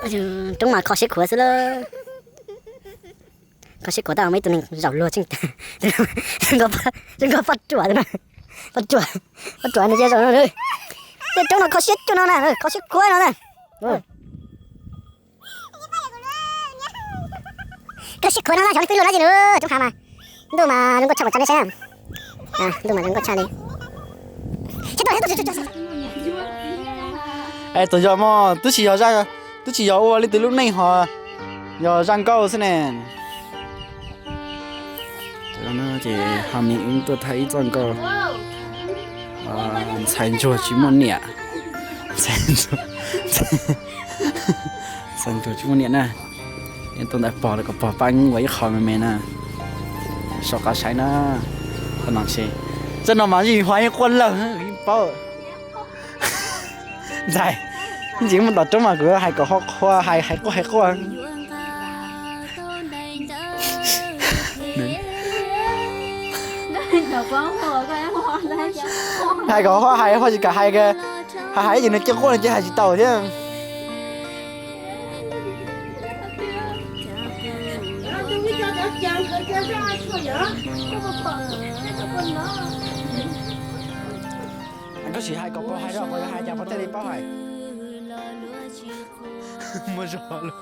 Roob mas kho siab khuav xwb lawm. Kho siab khuav tau muaj ib tug neeg zaum luag tseej tag. Zoo nkauj poj ruam no. Poj ruam, poj ruam no ces zaum no. Tej roob no kho siab cuag no na, kho siab khuav no na. Kho siab khuav no xyov leej twg luaj no ces roob hav mas. Ntuj mas zoo nkauj tshaj mas tso nej saib na. Ntuj mas zoo nkauj tshaj li. Es tus yog mog, twb tsis yog, twb tsis yog ua li tus lub neej ho yog zaj nkauj xwb ne. Ces Haj Mis wb tuaj thaij ib txoj nkauj ntxhais ntsuag tsis muaj niam. Ntxhais ntsuag tsis muaj niam na. Tuaj ntawd pog los kom pog pab ua ib qho me me na. Sau qab saib na. Qhov no tsis, txoj no mas yeej hais quaj lawg paub. Ntxhais, ntxim mus tom roob mas kuv hais kom ho qhua, hais hais quaj hais quaj. Hais kom ho hais ho tsis kam hais, hais hais ces nws cia quaj nws cia hais tsis tau thiab. Koj sim hais kom pog hais rau, pog yuav hais cas pog thiaj li paub hais. Muaj zog luaj.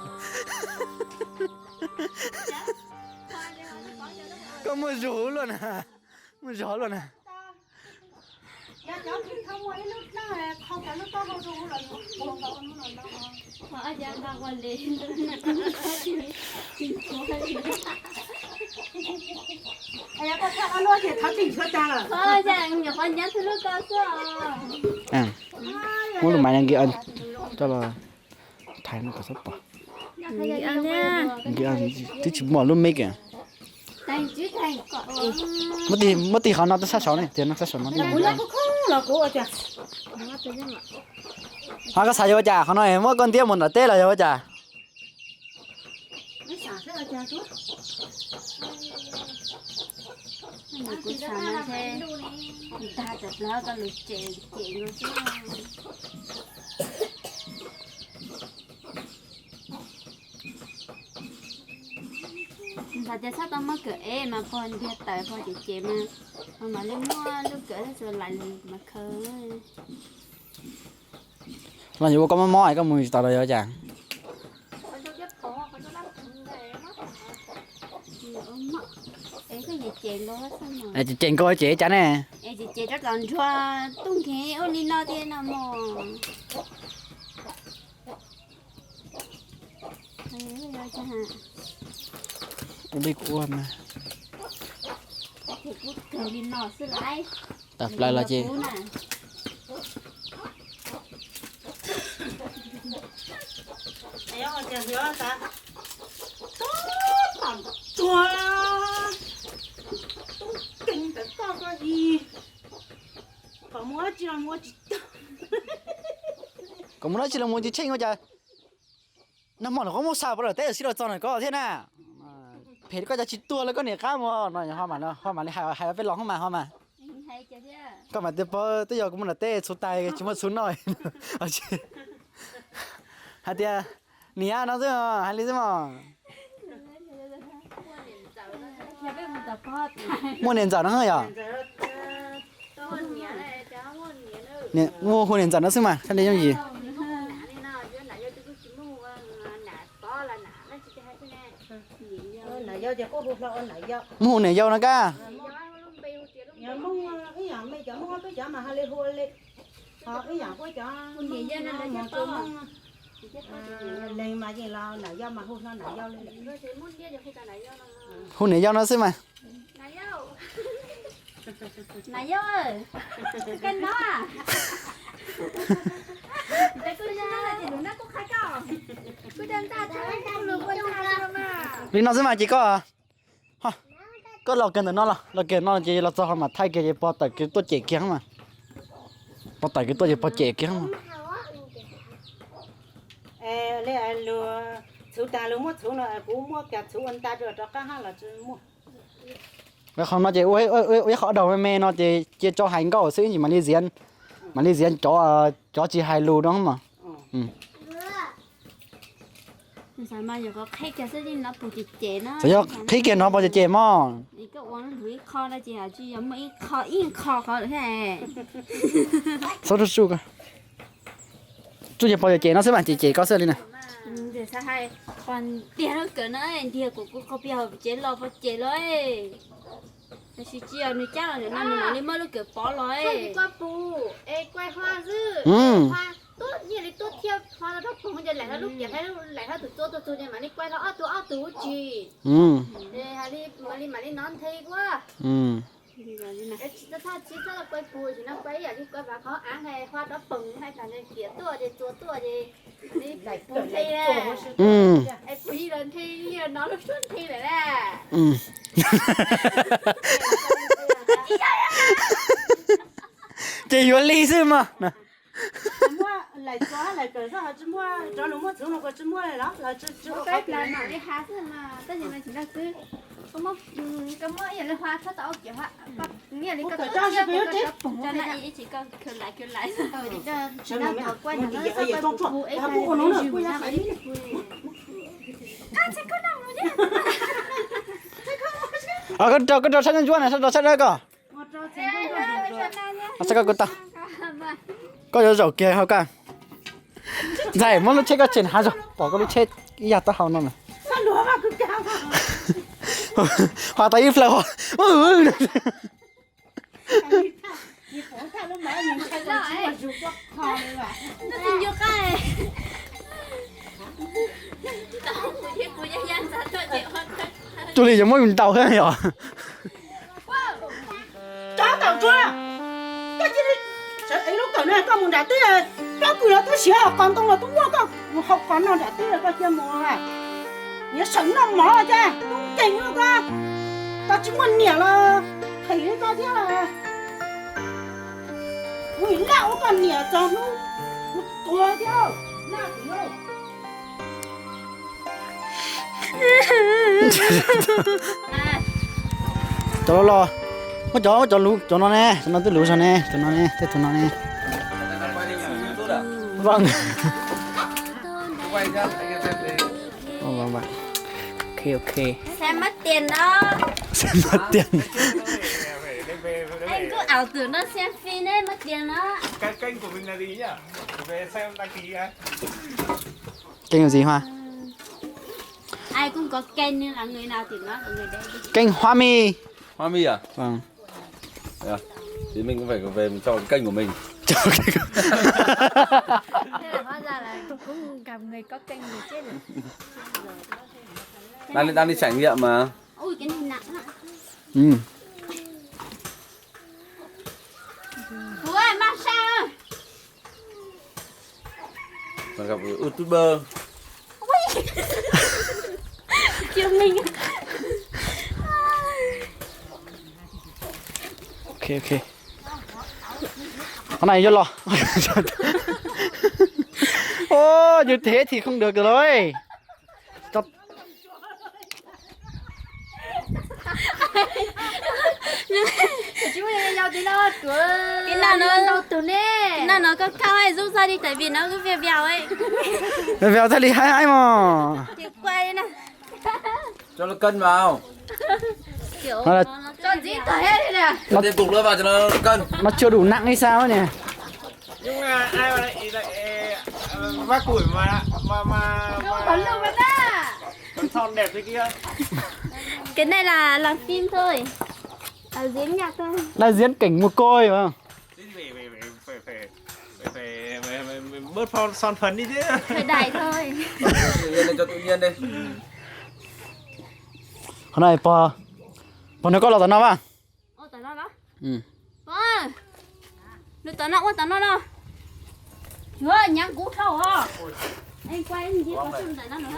Koj muaj zog luaj na. Muaj zog luaj na. Muab lub maiv nkig coj los thaiv no kom txhob pom. Twb tsis muaj lub mic. Muab tig qhov no, sab saud ne, tig no sab saud no. Ho koj xav yog ua cas, qhov no muab koj ntiab mus nram teb los yog ua cas? Kuv xav no ntshe tag cov plaub koj lus cem cem no xwb. Ntxhais tias txhob tau muab kawm ev mas pog ntiag tawm pog cem cem mas, mas mam li muab lub kawm txhua lais lus mas khaws. Los yuav ua koj mob mob es koj mus tsis tau los yog cas? Cem nkaus ces cas ne? Cem rov kom nrhuav tub nkeeg ua li no tiag no mog. Ua li kuv ua mas. Kawg li no xwb laiv. Tawm plaws los ces. Kom mus dab tsi los mus tsis tsheej ua cas. Nag hmo los koj muab xa pov lawm teb sib los txog ntawm koj thiab na. Phem koj cov tsis tuag lawm koj niam qab mus no, ho mam li hais peb los hoob mas ho mas. Koj mas tias pog twb yog kuv mus nram teb txhuv tais tsis muaj txhuv noj. Hais tias niam no xwb hais li xwb mog. Muaj niam ntxawm no yog? Muaj hu niam ntxawm no xwb mas txhaj li yooj yim. Muaj hu niam yau no kab. Hu niam yau no xwb mas. Li no xwb mas ces koj, koj los kiag ntawm no los, los kiag no ces los txog ho mam thaij kiag ces pog tawm kiag tuaj cem kiag mas. Pog tawm kiag tuaj ces pog cem kiag. Txhuv tas lug muab txhuv no, kuv muab kiag txhuv ua nta rau rov qab hab los tsis muaj. Qhov no ces ua ib qho daug me me no ces cia tso hais nkauj xwb, mam li ziav, mam li ziav cov, cov tsis hais lus no mas. Xav mas yog qhib kiag xwb li no pom ces ces no. Xav yog qhib kiag no pom ces ces mog. Koj ua ib qho no ces tsis yog muaj ib qho ib qho qhov lawm thiab. Txhob tsuj tsuj ko. Tsuj ces pom ces ces no xwb mas ces ces koj xwb li na. Tiag lub kawm no ntiag kuv kuv qhov piag hauv tsev los pom ces los. Tab sis tsis yog nws cab los ntawm no nws mam li muab lub kawm pov los. Koj pus es kuaj hua xwb, hua tuaj nyiaj li tuaj thiab hua rau poog ces laim hlo lub kiav, laim hlo tus txua tuaj txug ces mam li kuaj hlo ob tug ob tug tsis. Mam li mam li nov nthe kuaj. Tsis txhob tsis txhob kuaj pus sim no kuaj ib yam li kuaj vav qhov av hais hua rov poog hais tas kiav tuaj ces txua tuaj ces pus nthe. Es pus yig los nthe, yig los nov lub suab nthe lawm na. Ces yuav li xwb mas. Muaj laim txua laim kawm xwb ho tsis muaj, cov lus muaj txwv no kuj tsis muaj los tsis ua peb plas mam li has xwb mas tab sis mas tsis nrog xwb. Koj muab ib yam li hua txhob tau ua kiav hua. Ib yam li koj txhob tau ua kiav hua. Koj rau, koj rau sab ntsuab na, sab rau sab dawb ko. Sab ko kuv tau. Koj yuav zaum kiag hauv ko. Ntxhais, muab lub tsheb koj tseg hav zoov, pom koj lub tsheb ib yam taub hau no na. Hos tas ib plaws hos. Cuag li yuav muab yus ntaus thiab yom. Tsob tau tsuag, koj cia li sawv ev lub kawm no koj mus nram teb, plaub kws los twb siav, qos ntoo los twb muaj, koj mus haus qos no nram teb los koj cia mus. Yuav sawv noj mov cas tub nkeeg ua koj, koj tsis muaj niam los phem li koj thiab. Kuv laj ua koj niam txog hnub kuv tuag thiab. Cov los, muab cov, muab cov luv, cov no ne, cov no twb luv zog ne, cov no ne, tej tus no ne. Ok, ok. Xem mất tiền đó. Xem mất tiền. Anh cứ ảo tưởng nó xem phim đấy, mất tiền đó. Cái kênh của mình là gì nhỉ? Về xem đăng ký cái. Kênh của gì Hoa? Ai cũng có kênh nhưng là người nào thì nói là người đấy đi. Kênh Hoa My. Hoa My à? Vâng. Thì mình cũng phải về mình cho cái kênh của mình. Cho cái kênh của Thế là hóa ra là cũng gặp người có kênh rồi chứ. Đang đi, đang đi trải nghiệm mà. Ui, cái này nặng lắm. Ừ. Ui, mát sao? Mà gặp YouTuber. Ui. Chưa minh. Ok, ok. Con này vô lò. Ô, như thế thì không được rồi. Cho Tib no no, tib no no koj khau zub zog li, tại vì nó cứ vèo vèo ấy. Vèo vèo thiaj li haib haib mos. Cho nó cân vào. Nó là Cho dính vào hết đi nè. Nó Thêm cục nữa vào cho nó cân. Nó chưa đủ nặng hay sao ấy nhỉ? Nhưng mà ai mà lại, lại, ờ, vác củi mà, mà, mà, Không có mà lùi mà ta. Vẫn son đẹp thế kia. Cái này là làm phim thôi. Đạo diễn nhạc thôi. Đạo diễn cảnh mồ côi phải không? Thế thì phải, phải, phải, phải, phải, phải, phải, phải, phải bớt phon-, son phấn đi chứ. Thời đại thôi. Tự nhiên này, cho tự nhiên đi. Qhov no pog, pog nws koj los tom no mas. Ua tom no los? Pog, nws tom no ua tom no no. Yuav nyav kuv dhau os. Ej, kuaj ib ntsis pog tsuj ntawm no no.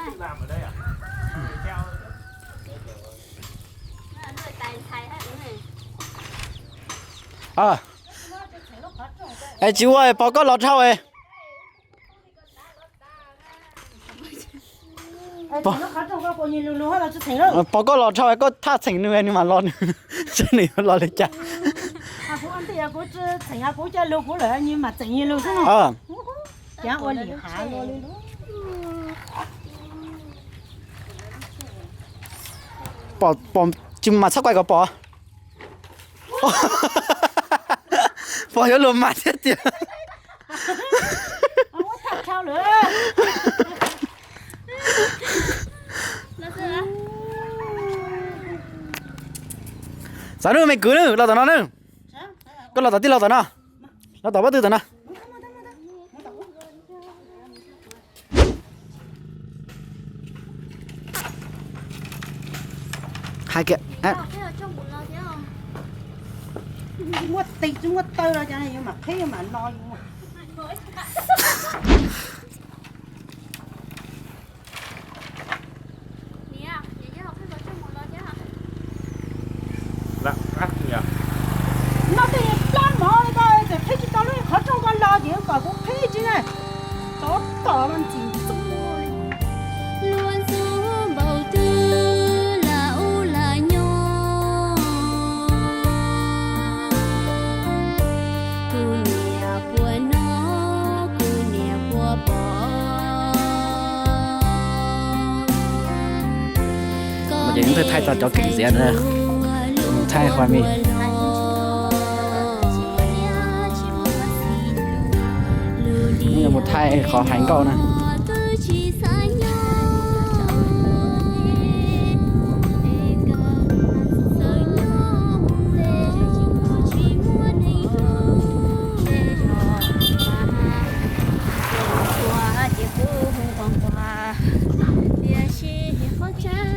Es tsis ua pog koj los dhau es. Pog koj los dhau es koj thaj txheem nws nws mam los nws. Saib nws yuav los li cas. Kuv txheem kuv coj lug kuv lawm nws mam txheem nws lug xwb no. Ua li hav li. Pom, pom, tsis mas txhob quay kom pom. Pom yuav luag mas thiab tiag. Xav nub me kwv nub, los tom no nub. Koj los tom tij laug tom no. Los tom pob tw tom no. Hais kiag. Muab tis tsis muab taw los cov yuav mam qhib yuav mam no yus. No tej plab mov li ko, txawm qhib tsis tau lub qhov rooj ko los ces kom kuv qhib tsis na. Tsov tom no ntxim ntxub li. Luag ntxub npaum twg lam ub lam nyo, kuv niam puas hnov, kuv niam puas pom. Ces mus thaij txog cov keem ntxiav na, mus thaij Huam Mis, mus thaij qhov hais nkauj na. Tiam sis qhov tseeb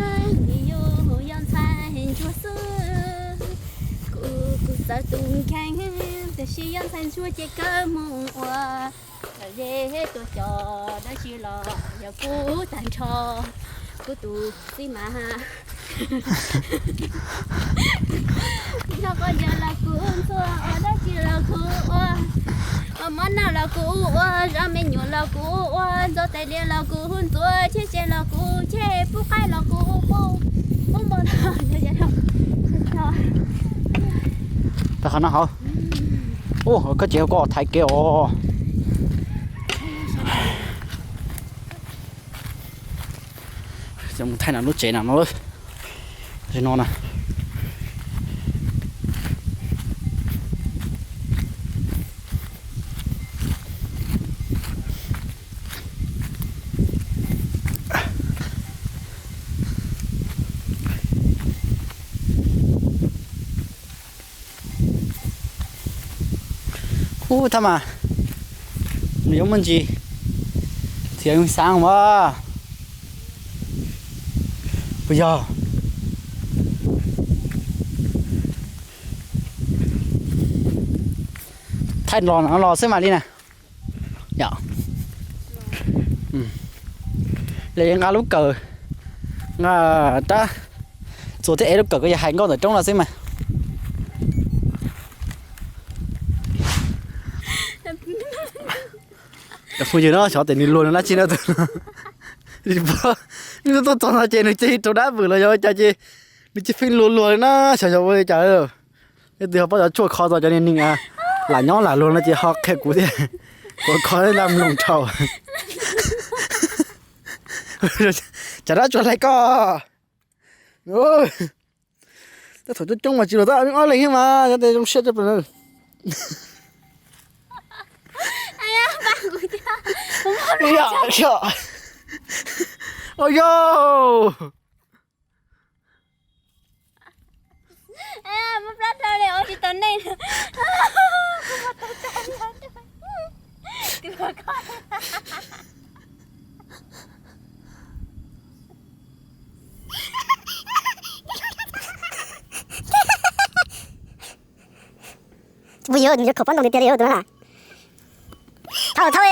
yus yog ntxhais ntsuag xwb. Kuv, kuv txawv tus nkeeg, tiam sis yog ntxhais ntsuag ces kawg mus ua lawm ze tuaj cov dab tsi los yog kuv tag nrho. Kuv tus txij mas noj qos ntxuag los kuv ntxuag, ua dab tsi los kuv ua, ua mov noj los kuv ua, zov me nyuam los kuv ua, ntxuag tais diav los kuv ntxuag, cheb tsev los kuv cheb, pub qaib los kuv pub, pub npua los. Tau qhov no hauv. Ua koj tsev koj thaiv kev os. Mus thaij no lub tsev no no, no na. Ub, thaj mas nws yuav muaj ntsis thiab xav mas puas yog? Thaij los no los xwb mam li na. Yom. Lawv nqa lub kawm, nqa rab txuas thiab ev lub kawm ko yog hais nkauj ntawm roob no xwb mas. Cov phooj ywg no xyov tias nws luag nws dab tsi na tus no. Nws tuaj txog no ces nws cia li rau dab vwm los yog cas ces nws cia li luag luag li na, xyov xyov ua li cas. Leej twg ho paub cov tshuaj kho tau cov niag neeg lam nyob lam luag no ces ho qhia kuv thiab. Kuv kho laj mloog dhau. Cas dab tsuas hlais koj. Tab thaum coob coob mas tsis luag tab ob leeg thiab mas yog tias zoo siab tso plas. Ua yog. Ua yog, nws yuav khaum pob ntoo tiag tiag li tus no na. Thauj thauj,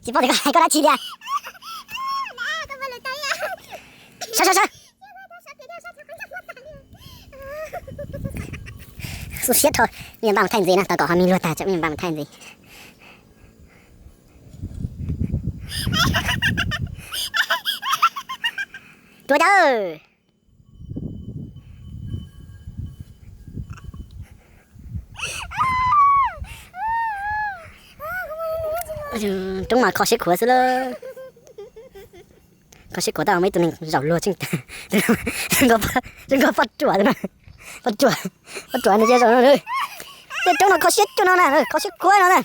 tsis paub tias koj hais koj dab tsi tiag. Sawv sawv sawv. Xub siab dhau, me nyuam npaj mus thaij ntxiv no, tos kom ho me luag tag tsam me nyuam npaj mus thaij ntxiv. Tuav cawv. Roob mas kho siab khuav xwb lawm. Koj siab khuav tau muaj ib tug neeg zaum luag tseej tag. Zoo nkauj poj ruam na. Poj ruam, poj ruam nws cia zaum no. Tej roob no kho siab cuag no na, kho siab khuav no na.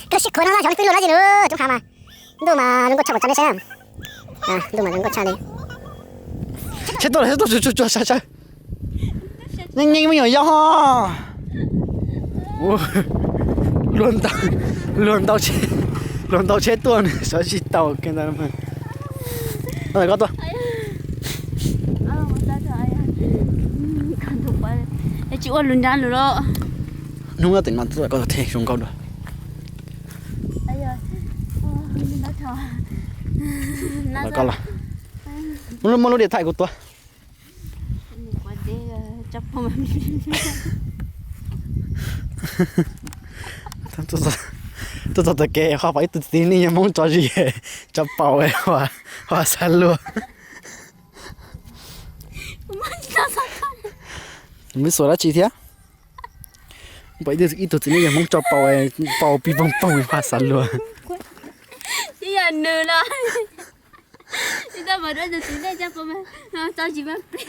Kho siab khuav no na, xyov nej pib luag dab tsi nws roob hav mas. Ntuj mas zoo nkauj tshaj mas tso nej saib na. Ntuj mas zoo nkauj tshaj li. Tsheb tuaj, tsheb tuaj, tsuag tsuag, saib saib. Nyeej nyeej me nyuam yau ho. Luag ntau, luag ntau tsheb, luag ntau tsheb tuaj nws sawv tsis tau kiag ntag. Koj tuaj. Tsis ua lus nrab lus los. Hnub no tej no tuaj koj thiaj zoo nkauj dua. Koj los, muab lub, muab lub diam thaij kuv tuaj. Tuaj txog tom kev ho pom ib tug txiv neej yawg Hmoob tso zis, tso paus, ho xav luag. Muab xuas dab tsi thiab? Pom ib tug txiv neej yawg Hmoob tso paus, paus pis poog poog, ho xav luag. Ib yam nws no. Ib tug txiv neej tso paus, tso zis mas plig.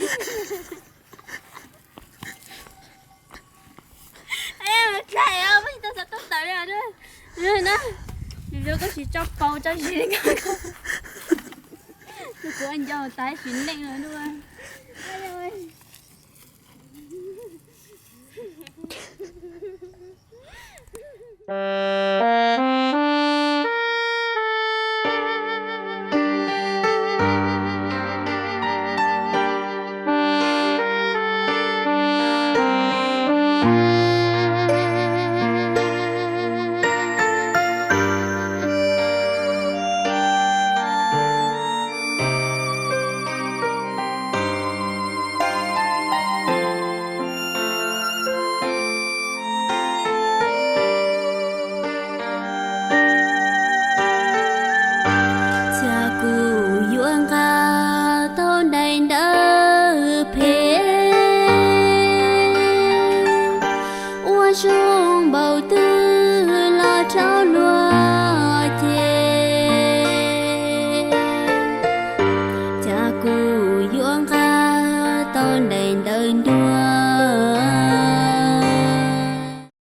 Koj tsis tso paus tso zis li ko. Kuv ncau tas txiv neej no.